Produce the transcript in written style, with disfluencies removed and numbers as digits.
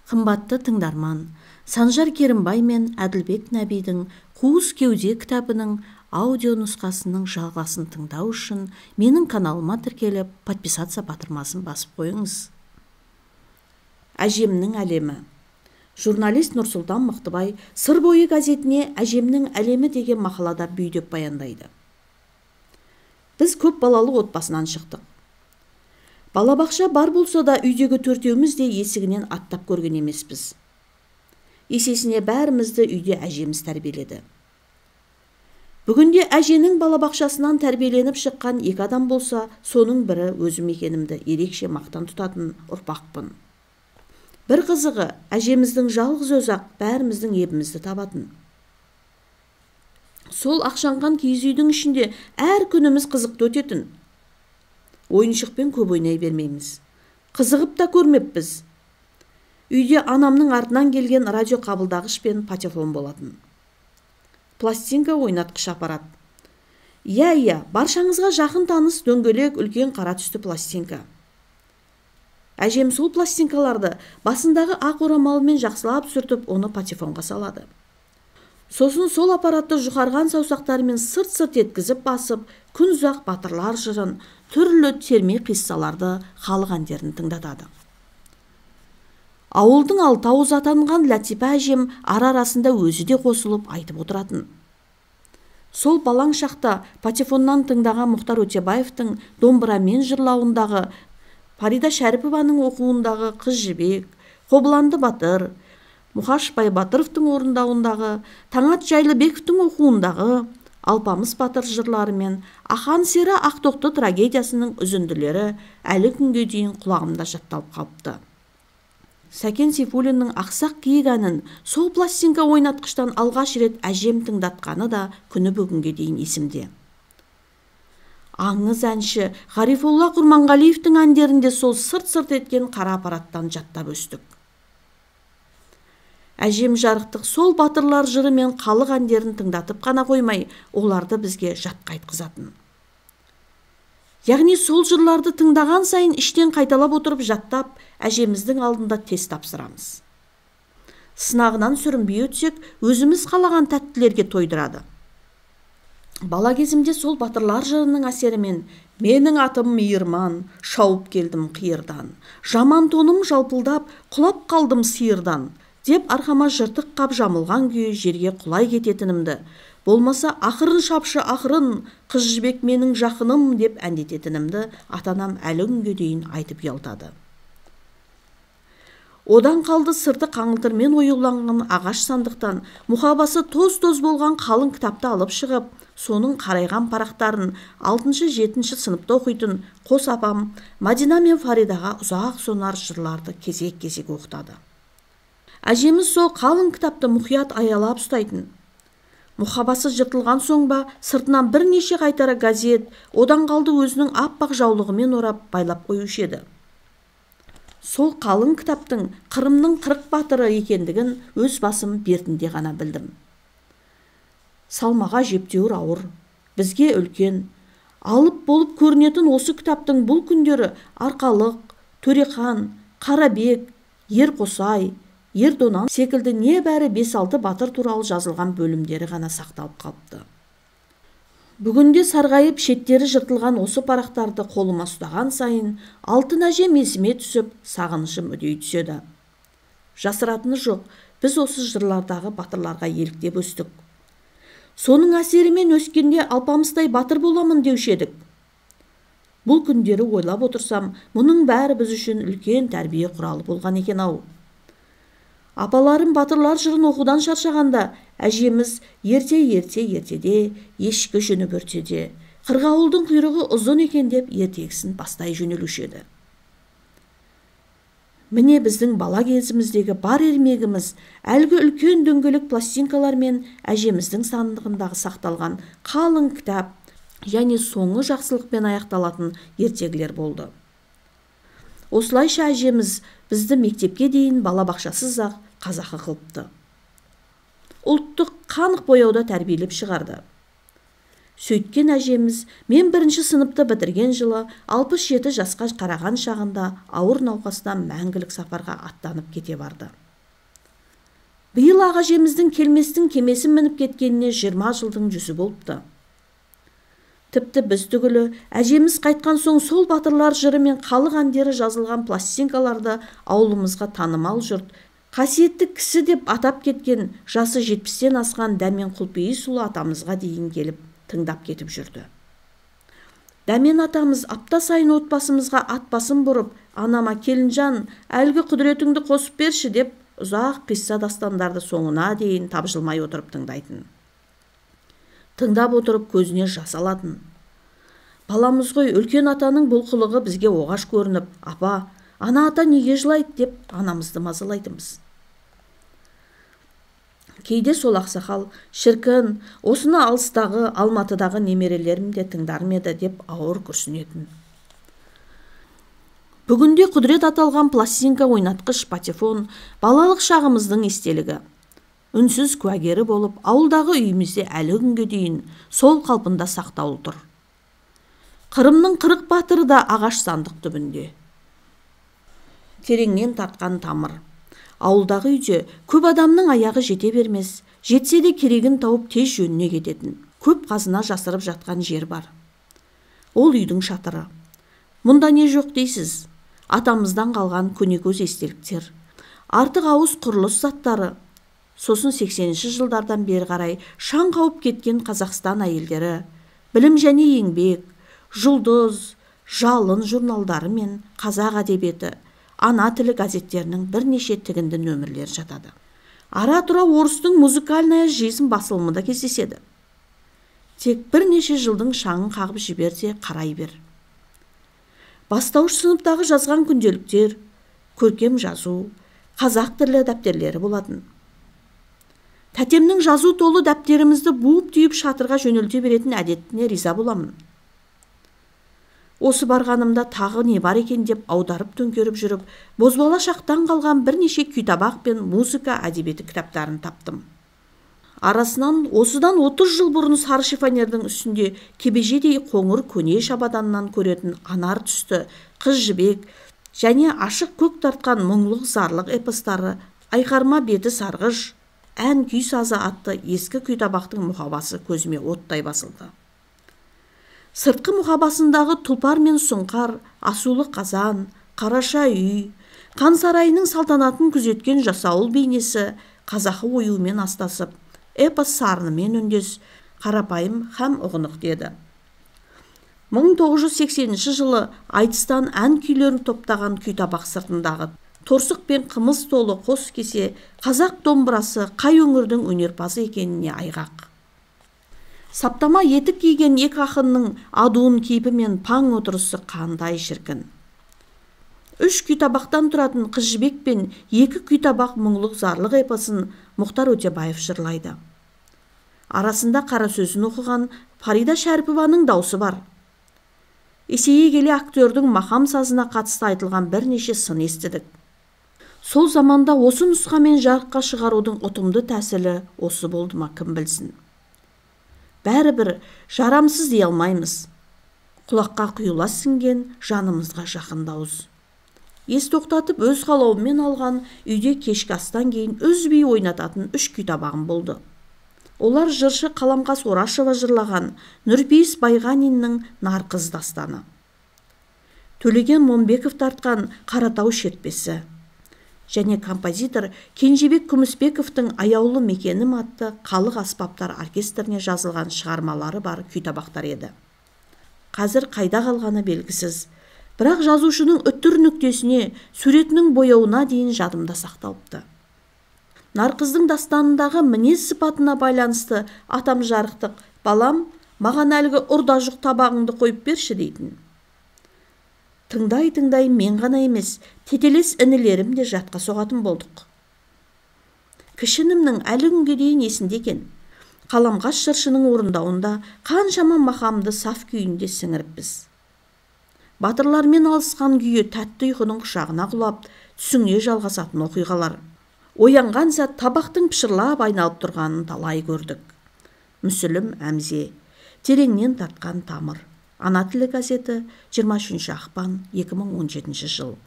Қымбатты тыңдарман, Санжар Керімбай мен Әділбек Нәбидің «Қуыс кеуде» кітабының аудио нұсқасының жалғасын тыңдау үшін менің каналыма тіркеліп, подписаться батырмасын басып қойыңыз. Әжемнің әлемі. Журналист Нұрсұлтан Мықтыбай «Сыр бойы» газетіне «Әжемнің әлемі» деген мақалада бүйдеп баяндайды. Біз көп балалы отбасынан шықтық. Балабақша бар болса да, үйдегі төртеуміз де есігінен аттап көрген емеспіз. Есесіне бәрімізді үйде әжеміз тәрбиеледі. Бүгінде әженің балабақшасынан тәрбиеленіп шыққан екі адам болса, соның бірі өзім екенімді ерекше мақтан тұтатын ұрпақпын. Бір қызығы, әжеміздің жалғыз өзі-ақ бәріміздің ебімізді табатын. Сол ақшанған киіз үйдің ішінде әр күніміз қызықты өтетін. Ойыншықпен көп ойнай бермейміз. Қызығып та көрмеппіз. Үйде анамның артынан келген радио қабылдағыш пен патефон болатын. Пластинка ойнатқыш аппарат. Иә, баршаңызға жақын таныс дөңгелек үлкен қара түсті пластинка. Әжем сол пластинкаларды басындағы ақ орамалмен жақсылап сүртіп, оны патефонға салады. Сосын сол аппаратты жұқарған саусақтарымен сырт-сырт еткізіп басып, күн ұзақ батырлар жырын, түрлі терме қиссаларды, халық әндерін тыңдатады. Ауылдың алты ауыз атанған Ләтипа әжем ара-арасында өзі де қосылып айтып отыратын. Сол балаң шақта патефоннан тыңдаған Мұхтар Өтебаевтың домбырамен жырлауындағы, Фарида Шәріпованың оқуындағы Қыз Жібек, Қобыланды батыр, Мұқаш Байбатыровтың орындауындағы, Таңат Жайлыбековтің оқуындағы Алпамыс батыр жырлары мен Ақан сері Ақтоқты трагедиясының үзінділері әлі күнге дейін құлағымда жатталып қалыпты. Сәкен Сейфуллиннің «Ақсақ киік» әнін сол пластинка ойнатқыштан алғаш рет әжем тыңдатқаны да күні бүгінге дейін есімде. Аңыз әнші Ғарифолла Құрманғалиевтің әндерінде сол сырт-сырт еткен қара аппараттан жаттап өстік. Әжем жарықтық сол батырлар жыры мен халық әндерін тыңдатып қана қоймай, оларды бізге жатқа айтқызатын. Яғни сол жырларды тыңдаған сайын іштен қайталап отырып жаттап, әжеміздің алдында тест тапсырамыз. Сынағынан сүрінбей өтсек, өзіміз қалаған тәттілерге тойдырады. Бала кезімде сол батырлар жырының әсерімен «Менің атым Мейірман, шауып келдім қиырдан, жаман тоным жалпылдап, құлап қалдым сиырдан» деп арқама жыртық қап жамылған күйі жерге құлай кететінімді, болмаса «Ақырын шапшы ақырын, Қыз Жібек менің жақыным» деп әндететінімді ата-анам әлі күнге дейін айтып ұялтады. Одан қалды сырты қаңылтырмен оюланған ағаш сандықтан мұқабасы тоз-тоз болған қалың кітапты алып шығып, соның қарайған парақтарын 6-7 сыныпта оқитын қос апам Мадина мен Фаридаға ұзақ сонар жырларды кезек-кезек оқытады. Әжеміз сол қалың кітапты мұқият аялап ұстайтын. Мұқабасы жыртылған соң ба, сыртынан бірнеше қайтара газет, одан қалды өзінің аппақ жаулығымен орап байлап қоюшы еді. Сол қалың кітаптың Қырымның 40 батыры екендігін өз басым бертінде ғана білдім. Салмаға жептеуір ауыр, бізге үлкен, алып болып көрінетін осы кітаптың бұл күндері Арқалық, Төрехан, Қарабек, Ерқосай, Ердонан секілді небәрі 5-6 батыр туралы жазылған бөлімдері ғана сақталып қалыпты. Бүгінде сарғайып шеттері жыртылған осы парақтарды қолыма ұстаған сайын алтын әжем есіме түсіп, сағынышым үдей түседі. Жасыратыны жоқ, біз осы жырлардағы батырларға еліктеп өстік. Соның әсерімен өскенде Алпамыстай батыр боламын деуші едік. Бұл күндері ойлап отырсам, мұның бәрі біз үшін үлкен тәрбие құралы болған екен ау. Апаларым батырлар жырын оқудан шаршағанда, әжеміз ерте-ерте ертеде, ешкі жүні бөртеде, қырғауылдың құйрығы ұзын екен деп ертегісін бастай жөнелуші еді. Міне, біздің бала кезіміздегі бар ермегіміз әлгі үлкен дөңгелек пластинкалар мен әжеміздің сандығындағы сақталған қалың кітап және соңы жақсылықпен аяқталатын ертегілер болды. Осылайша әжеміз бізді мектепке дейін балабақшасыз-ақ қазақы қылыпты. Ұлттық қанық бояуда тәрбиелеп шығарды. Сөйткен әжеміз мен бірінші сыныпты бітірген жылы 67 жасқа қараған шағында ауыр науқастан мәңгілік сапарға аттанып кете барды. Биыл ақ әжеміздің келместің кемесін мініп кеткеніне 20 жылдың жүзі болыпты. Тіпті біз түгілі әжеміз қайтқан соң сол батырлар жыры мен халық әндері жазылған пластинкаларды ауылымызға танымал жұрт, қасиетті кісі деп атап кеткен жасы 70-тен асқан Дәмен Құлпейісұлы атамызға дейін келіп тыңдап кетіп жүрді. Дәмен атамыз апта сайын отбасымызға ат басын бұрып, анама келінжан, әлгі құдіретіңді қосып берші деп ұзақ қисса дастандарды соңына дейін тапжылмай отырып тыңдайтын. Тыңдап отырып көзіне жас алатын. Баламыз ғой, үлкен атаның бұл қылығы бізге оғаш көрініп, апа, ана ата неге жылайды деп анамызды мазалайтынбыз. Кейде сол ақсақал, шіркін, осыны алыстағы, Алматыдағы немерелерім де тыңдар ма еді деп ауыр күрсінетін. Бүгінде құдірет аталған пластинка ойнатқыш патефон балалық шағымыздың естелігі. Үнсіз куәгері болып, ауылдағы үйімізде әлі күнге дейін сол қалпында сақтаулы тұр. Қырымның 40 батыры да ағаш сандық түбінде. Тереңнен тартқан тамыр. Ауылдағы үйде көп адамның аяғы жете бермес, жетсе де керегін тауып тез жөніне кететін, көп қазына жасырып жатқан жер бар. Ол үйдің шатыры. Мұнда не жоқ дейсіз? Атамыздан қалған көнекөз естеліктер, артық ауыз құрылыс заттары, сосын 80-ші жылдардан бері қарай шаң қауып кеткен Қазақстан әйелдері, білім және еңбек, жұлдыз, жалын журналдары мен қазақ әдебиеті, ана тілі газеттерінің бірнеше тігінді нөмірлері жатады. Ара-тұра орыстың музыкальная жизнь басылымы да кездеседі. Тек бірнеше жылдың шаңын қағып жіберсе қарай бер. Бастауыш сыныптағы жазған күнделіктер, көркем жазу, қазақ тілі дәптерлері болатын. Тәтемнің жазу толы дәптерімізді буып-түйіп шатырға жөнелте беретін әдетіне риза боламын. Осы барғанымда тағы не бар екен деп аударып төңкеріп жүріп, бозбала шақтан қалған бірнеше күйтабақ пен музыка әдебиеті кітаптарын таптым. Арасынан осыдан 30 жыл бұрын сары шифонердің үстінде кебежедей қоңыр көне шабаданнан көретін анар түсті қыз жібек және ашық көк тартқан мұңлық зарлық эпостары, айқарма беті сарғыш, ән күй сазы атты ескі күйтабақтың мұқабасы көзіме оттай басылды. Сыртқы мұқабасындағы тұлпар мен сұңқар, асулы қазан, қараша үй, хан сарайының салтанатын күзеткен жасауыл бейнесі қазақы оюмен астасып, эпос сарынымен үндес, қарапайым һәм ұғынық деді. 1980 жылы айтыстан ән күйлерін топтаған күйтабақ сыртындағы торсық пен қымыз толы қос кесе қазақ домбырасы қай өңірдің өнерпазы екеніне айғақ. Саптама етік киген екі ақынның адуын кейпі мен паң отырысы қандай шіркін. 3 күйтабақтан тұратын Қыз жібек пен 2 күйтабақ мұңлық зарлық эпосын Мұхтар Өтебаев жырлайды. Арасында қара сөзін оқыған Фарида Шәріпованың даусы бар. Есейе келе актердің мақам сазына қатысты айтылған бірнеше сын естідік. Сол заманда осы нұсқамен жарыққа шығарудың ұтымды тәсілі осы болды ма, кім білсін. Бәрібір жарамсыз дей алмаймыз. Құлаққа құйыла сіңген жанымызға жақын дауыс. Ес тоқтатып өз қалауыммен алған үйде кешкі астан кейін үзбей ойнататын 3 күйтабағым болды. Олар жыршы Қаламқас Орашева жырлаған Нұрпейіс Байғаниннің Нарқыз дастаны, Төлеген Момбеков тартқан Қаратау шертпесі және композитор Кенжебек Күмісбековтің Аяулы мекенім атты халық аспаптар оркестріне жазылған шығармалары бар күйтабақтар еді. Қазір қайда қалғаны белгісіз, бірақ жазушының үтір нүктесіне, суретінің бояуына дейін жадымда сақталыпты. Нарқыздың дастанындағы мінез сипатына байланысты атам жарықтық, балам, маған әлгі ұрда жұқ табағыңды қойып берші дейтін. Тыңдай-тыңдай мен ғана емес, тетелес інілерім де жатқа соғатын болдық. Кіші інімнің әлі күнге дейін есінде екен. Қаламқас жыршының орындауында қаншама мақамды саф күйінде сіңіріппіз. Батырлармен алысқан күйі тәтті ұйқының құшағына құлап, түсіңе жалғасатын оқиғалар. Оянған сәт табақтың пышырлап айналып тұрғанын талай көрдік. Мүсілім Әмзе. Тереңнен тартқан тамыр. Ана тілі газеті, 23 ақпан 2017 жыл.